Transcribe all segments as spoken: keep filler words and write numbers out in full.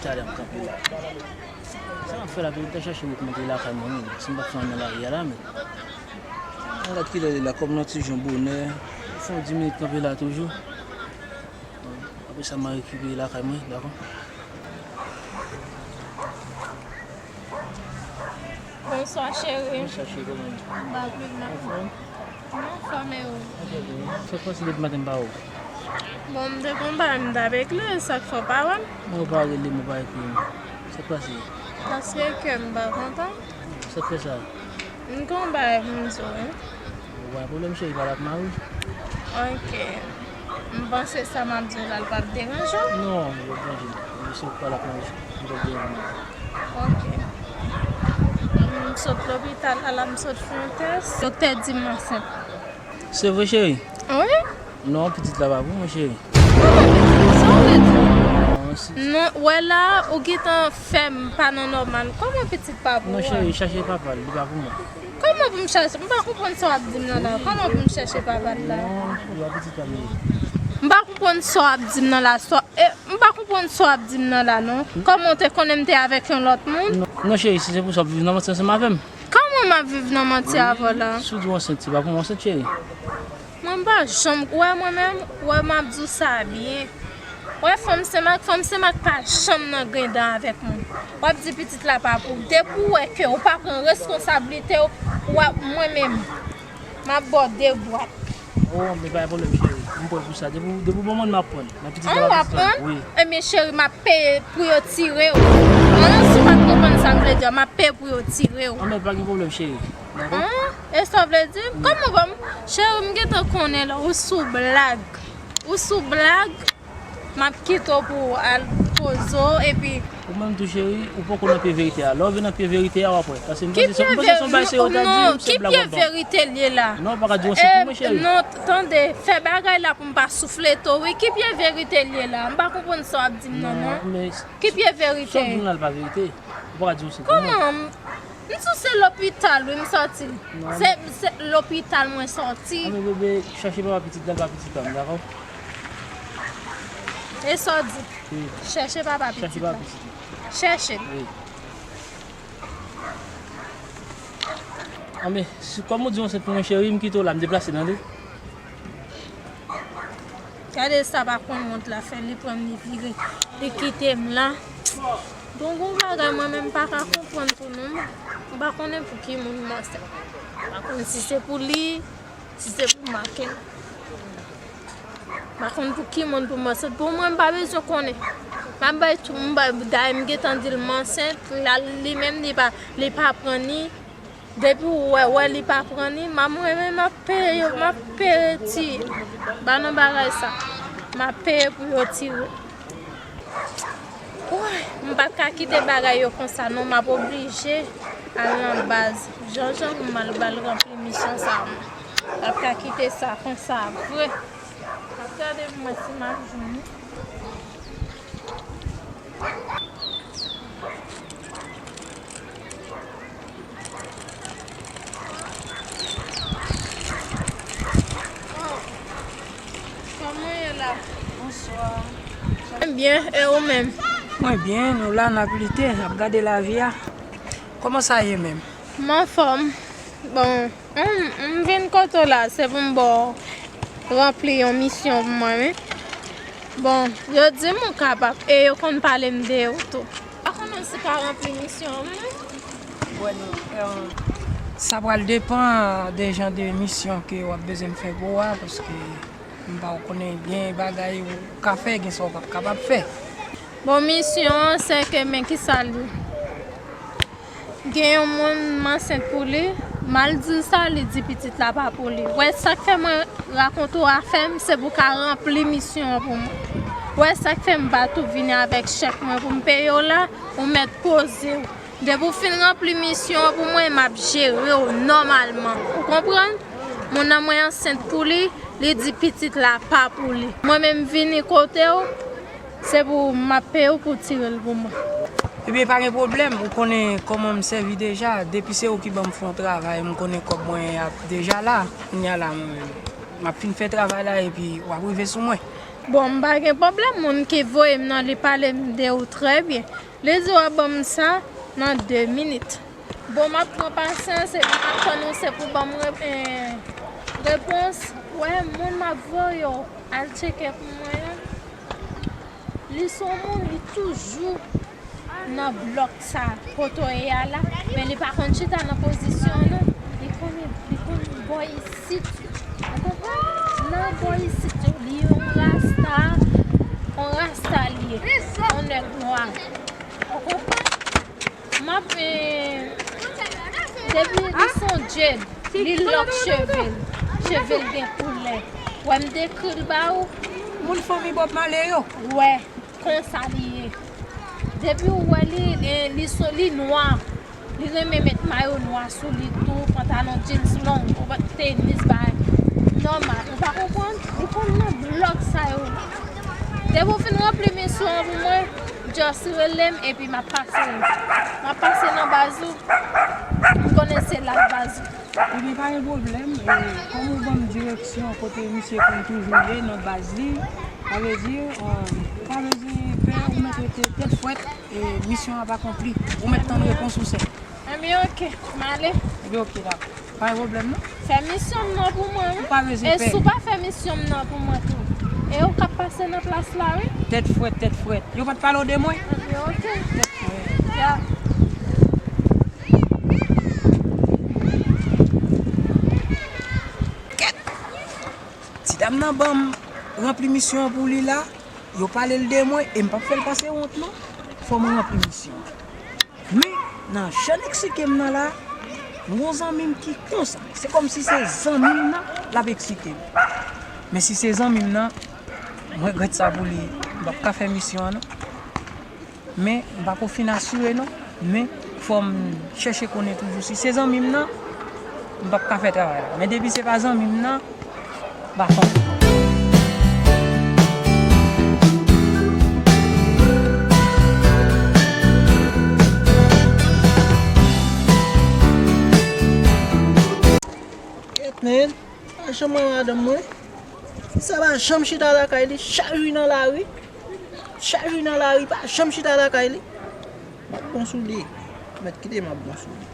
Talè m kanpe la. Sa m ap fè la, pou m ta chache wout monte lakay mwen, men si m pa fè anyen nan lari a la, men. Mwen gad kilè li la, kòm nan ti jan bonè, fè yon dis minit kanpe la toujou. Apre sa, m a rekipere lakay mwen, dakò? Bonswa, cheri. Bonswa, cheri, kòman w ye? Anba plim nan. Anfòm? Mwen anfòm, e ou? Mwen trè byen. Sa k pase depi maten m pa wè w? Bon, m te gon bagay m t ap regle, sa k fè w pa wè m? Mwen ou pa rele m, ou pa ekri m. Sa k pase? Paske kè m pa kontan. Sa k fè sa? M gon bagay pou m di w, wi. Ou pa gen pwoblèm, cheri, pale ak mari w. Ok. M panse sa m ap di w la, l p ap deranje w? Non, li p ap deranje m. Se ou k pale ak mari w, li p ap deranje m. Ok. M sot lopital la, la m sot fè yon tès. Doktè di m ansent. Se vre, cheri? Wi. Non, pitit la pa pou mwen, cheri. Kòman pitit? Sa w vle di? Non, si. Non, wè la, ou gentan fè m pa nan nòmal. Kòman pitit pa pou ou a? Non, cheri, chache papa l, li pa pou mwen. Kòman pou m chache? M pa konprann sa w ap di m nan la. Kòman pou m chache papa l la? Non, li pa pitit pa m li ye. M pa konprann sa w ap di m nan la. Sa, e, m pa konprann sa w ap di m nan la, non. Kòman w te konnen m te avèk yon lòt moun? Non, non, cheri, si se pou sa w ap viv nan manti ansanm avè m. Kòman m ap viv nan manti avè w la? Si w di w ansent, se pa pou mwen ansent, cheri. Mwen m pa janm, wè mwen menm, wè m ap di w sa byen. Wè fanm Senmak, fanm Senmak pa janm nan grenn dan avèk mwen. W ap di pitit la pa pou w. Depi w wè ke w pa pran reskonsablite w, w ap, mwen menm, m ap ba w de bwat. Oh, men pa gen pwoblèm, cheri. M prè pou sa. Depi, depi w ban mwen, m ap pran. Men pitit la pa pitit la. An, w ap pran? Wi. Ebyen, cheri, m ap peye pou yo tire w. An, si w pa t konprann sa m vle di a, m ap peye pou yo tire w. An, men pa gen pwoblèm, cheri. Dakò? An, e sa w vle di? Wi. Kòman ban m, cheri, m gentan konnen la, ou sou blag. Ou sou blag. M ap kite w pou w al poze w, epi. Ou menm tou, cheri, ou poko nan pye verite a. Lè w vin nan pye verite a, w ap wè. Paske m panse se, m panse se yon bagay serye w ta di, non, se blag w ap ban m. Ki pye verite l ye la? Non, ou pa ka di w ansent pou mwen, cheri. Non, tande, fè bagay la pou m pa souflete w, wi. Ki pye verite l ye la? M pa konprann sa w ap di m nan, non. Non, men ki pye verite? Sa w di m nan la pa verite. Ou pa ka di w ansent pou mwen. Kòman? M sou se lopital, wi, m sòti. Non. Se, se lopital mwen sòti. An, men bebe, chache papa pitit la, l pa pitit pa m, dakò? E sa w di? Wi. Chèche papa pitit la. Chache papa pitit la. Chèche l. Wi. An, men, si, kòm ou di w ansent pou mwen, cheri, m kite w la, m deplase, tande? Gade sa, pa konn wont la fè, li pran m, li vire, li kite m la. Bon, gon bagay mwen menm m pa ka konprann tou non. M pa konnen pou ki moun m ansent. M pa konn si se pou li, si se pou Makenn. M pa konn pou ki moun pou m ansent. Pou mwen, m pa bezwen konnen. M ap bay tou, m bay, dayè m gentan di l m ansent, la, li menm, li pa, li pa pran ni. Depi w wè, wè li pa pran ni, m ap, mwen menm m ap peye yo, m ap peye ti, ba nan bagay sa. M ap peye pou yo tire. Woy, m pa t ka kite bagay yo konsa non, m ap oblije al nan baz. Jan jan pou m al ba l ranpli misyon sa a, m pa t ka kite sa konsa vre. M ap gade pou m wè si m ap jwenn li. Kòman w ye la? Bonswa. Mwen byen, e ou menm? Mwen byen, nou la n ap lite, n ap gade lavi a. Kòman sa ye menm? M anfòm. Bon, m, m vin kote w la, se pou m ba w ranpli yon misyon pou mwen, wi. Bon, yo di m ou kapab, e yo konn pale m de ou tou. Pa konnen si ka ranpli misyon an, non. Wè non, sa pral depann de jan de misyon ke w ap bezwen m fè pou ou a, paske m pa konnen gen bagay ou ka fè, gen sa ou p ap kapab fè. Bon, misyon an, se ke men kisa l ye. Gen yon moun m ansent pou li, m al di l sa, li di pitit la pa pou li. Wè sa k fè mwen rakonte w afè m, se pou w ka ranpli misyon an pou mwen. Wè sa k fè m pa tou vini avèk chèk mwen pou m peye w la, ou mèt poze w. Depi w fin ranpli misyon an pou mwen, m ap jere w nòmalman. Ou konprann? Moun nan mwen ansent pou li, li di pitit la pa pou li. Mwen menm vini kote w, se pou m ap peye w pou w tire l pou mwen. Ebyen, pa gen pwoblèm, ou konnen kòman m sèvi deja, depi se ou ki ban m fè yon travay, m konnen kòb mwen ap deja la, kounye a la, mwen menm, m ap fin fè travay la epi w ap rive sou mwen. Bon, m pa gen pwoblèm, moun ki voye m nan, li pale m de ou trè byen. Li di w ap ban m sa nan de minit. Bon, m ap pran pasyans epi m ap tann ou se pou ban m re- eh, repons. Wè, moun m ap voye w al tcheke pou mwen an, li se yon moun, li toujou nan blòk sa, kote w ye a la, men li pa konn chita nan pozisyon an non. Li konn, li konn bò isit yo. Ou konprann? Nan bò isit yo, li yon rasta, yon rasta li ye, yon nèg nwa. Ou konprann? M ap, eh, depi li se yon dread, li lòk cheve l, cheve l gen koulè. Wè m dekri l ba ou. Moun fanmi Bob Marley yo. Wè. Konsa li ye. Depi w wè li, eh, li so, li nwa. Li renmen met mayo nwa sou li tou, pantalon jeans long, ou pa tenis bay. Nòmal, ou pa konprann? Li konn nan blòk sa yo. Depi w fin ranpli misyon an pou mwen, just rele m epi m ap pase. M ap pase nan baz ou. M konnen se la baz ou. Ebyen, pa gen pwoblèm. E, kòm ou ban m direksyon kote misye konn toujou ye nan baz li, sa vle di, e, ou pa bezwen pè, ou mèt rete tèt frèt, e misyon an ap akonpli. Ou mèt tann repons ou sèl. Ebyen, oke, m ale. Ebyen, oke, dakò. Pa gen pwoblèm, non. Fè misyon m nan pou mwen, wi. Ou pa bezwen pè. E si w pa fè misyon m nan pou mwen tou, e yo k ap pase nan plas la, wi. Tèt frèt, tèt frèt. Yo pa t pale w de mwen? Ebyen, oke. Tèt frèt. Ya. Kèt! Ti dam nan ban m ranpli misyon an pou li la, yo pale l de mwen e m p ap fè l pase wont non. Fò mwen ranpli misyon an. Men, nan jan l eksplike m nan la, m gon zanmi m ki konsa. Se kòmsi se zanmi m nan, l ap eksplike m. Men si se zanmi m nan, m regrèt sa pou li, m p ap ka fè misyon an non. Men, m pako fin asire non. Men, fò m chèche konnen toujou si se zanmi m nan, m p ap ka fè travay la. Men depi se pa zanmi m nan, m pa fè anyen. Kèt, men, pa janm wè madanm mwen. Sa pa janm chita lakay li, chak jou nan lari. Chak jou nan lari, pa janm chita lakay li. M ap bon sou li. Mèt kite m ap bon sou li.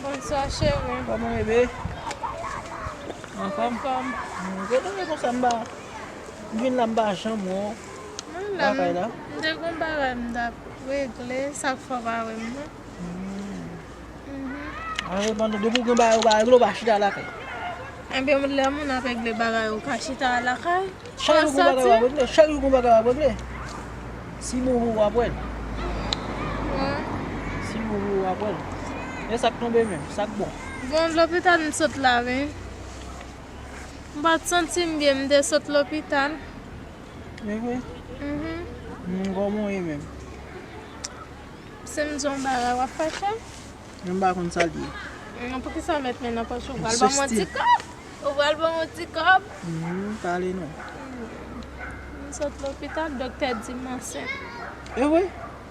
Bonswa, cheri. Kòman w ye, bebe? Anfòm? Anfòm. Hmm, kote w ye konsa m pa, m vin la m pa janm wè w lakay la. M te gon bagay m t ap regle, sa k fè w pa wè m nan. Hmm. Mhm. An, pandan depi w gen bagay ou pa regle, ou pa chita lakay. Ebyen, lè moun ap regle bagay, ou ka chita lakay? Chak jou gon bagay w ap regle, chak jou gon bagay w ap regle. Si bon pou ou, w ap wè l. Wi. Si bon pou ou, w ap wè l. E sa k tonbe menm, sa k bon. Bon, lopital m sot la, wi. M pa t santi m byen, m te sot lopital. E vre? Mhm. M kòman w ye menm? Si m di w yon bagay, w ap fache? Men m pa konn sa l ye. Non, poukisa w met men nan pòch ou? Ou pral ban m yon ti kòb? Ou pral ban m yon ti kòb? Hmm, pale non. Hmm. M sot lopital, doktè di m ansent. E vre?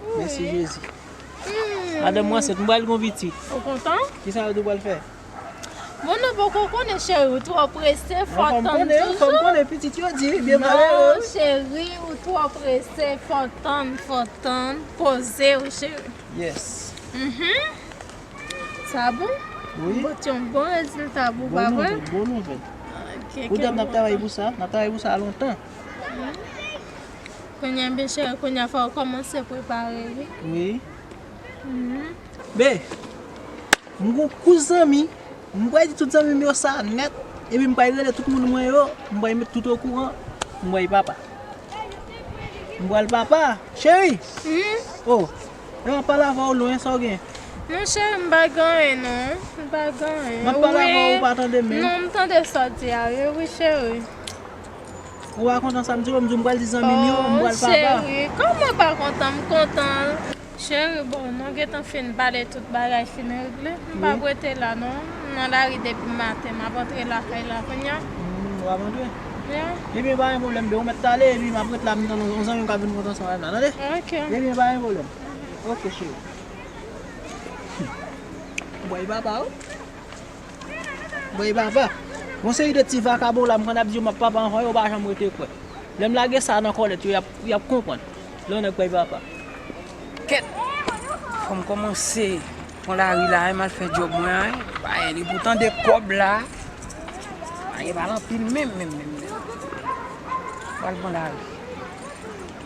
Wi. Mèsi Jezi. Hmm. Madanm mwen ansent, m pral gon pitit. Ou kontan? Kisa yo di w pral fè? Bon, nou poko konnen, cheri, ou twò prese, fò tann toujou. Fò m konnen, fò m konnen, pitit yo di, byen malere. Non, cheri, ou twò prese, fò tann, fò tann, poze w, cheri. Yes. Mhm. Sa bon? Wi. Bon, ti yon bon rezilta pou ou, pa vre? Bon nouvèl, bon nouvèl. Ok. Kounye a n ap travay pou sa, n ap travay pou sa lontan. Kounye a, byen cheri, kounye a fò w kòmanse prepare, wi. Wi. Mhm. Be, m gon kou zanmi, m pral di tout zanmi m yo sa nèt, epi m pral rele tout moun mwen yo, m pral met tout okouran, m pral papa. M pral papa, cheri! Hmm? Oh, e m ap pale avè w lwen, sa w gen? Non, cheri, m pa gen anyen, non. M pa gen anyen. M ap pale avè w, ou pa tande menm. Non, m tande sa w di a, wi, wi, cheri. Ou pa kontan sa m di w, m di w m pral di zanmi m yo, m pral papa. Oh, cheri, kòman pa kontan? M kontan. Cheri, bon, nou gentan fin pale, tout bagay fin regle. M p ap rete la non. M nan lari depi maten, m ap antre lakay la kounye a. Hmm, w ap antre? Ya. Ebyen, pa gen pwoblèm, be, ou mèt ale, epi m ap ret la, m tann yon zanmi m k ap vin kontan sa m la, tande? Ok. Ebyen, pa gen pwoblèm. Ok, cheri. Bòy papa, wi. Bòy papa. Gon seri de ti vakabon la, m konn ap di yo m ap papa anvan yo, yo pa janm rete kwè. Lè m lage sa nan kòlèt yo, y ap, y ap konprann. Lè yon nèg bay papa. Kèt! Fò m kòmanse pran lari la, m al fè djòb mwen an. Ba, e poutan de kòb la. A, e pa l anpil menm, menm, menm, menm. Pral pran lari.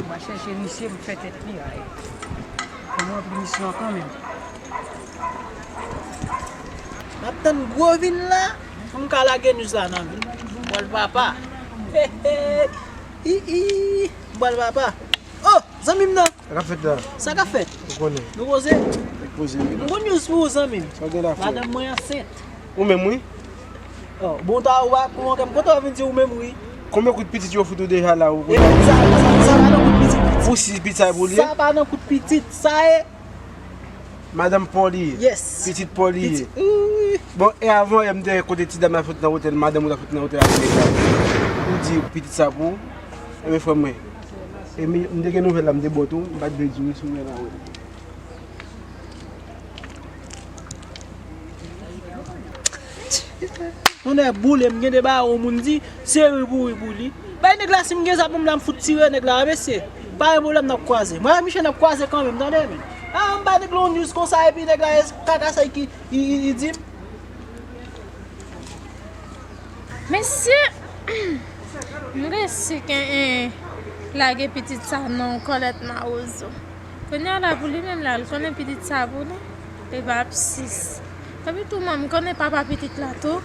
M va chèche misye, m fè tèt li rayi. Fò m ranpli misyon an kanmenm. M ap tann gwo vin la pou m ka lage news la nan vin. Bwal papa. He, he. I, i. Bwal papa. Oh, zanmi m nan. Sa k ap fèt la? Sa k ap fèt? Ou konnen. Nou poze? Poze, wi. M gon news pou ou, zanmi m. Sa gen la, frè? Madanm mwen ansent. Ou menm, wi. Oh, bon, ta ou pa konn kè m kontan vin di ou menm wi. Konbyen kout pitit yo fout ou deja la ou? E sa, sa, sa pa nan kout pitit, pitit. Ou si pitit sa pou li? Sa pa nan kout pitit, sa e. Madanm pa w li ye? Yes. Pitit pa w li ye? Pitit, wi. Bon, e avan yè m te kote ti dam la fout nan otèl, madanm ou la fout nan otèl avèk nèg la. Ou di pitit sa pou ou? Enben frè mwen. E mi, m te gen nouvèl la, m te ba w tou, m pa t vle di w, si w wè la wè. Tonnè boule, m gen de bagay yon moun di, se ri pou ri pou li. Bay nèg la, si m gen zam la, m fout tire nèg la, mesye. Pa gen pwoblèm, n ap kwaze. Mwen ak Michel, n ap kwaze kanmenm, tande, men. A, m bay nèg la yon news konsa, epi nèg la, e kaka sa ki, i, i, i di m. Mesye, m resi gen, eh, lage pitit sa nan kòlèt mawozo. Kounye a la pou li menm la, l konnen pitit sa pou li. E pa ap sis. Epi tou, mwen, m konnen papa pitit la tou.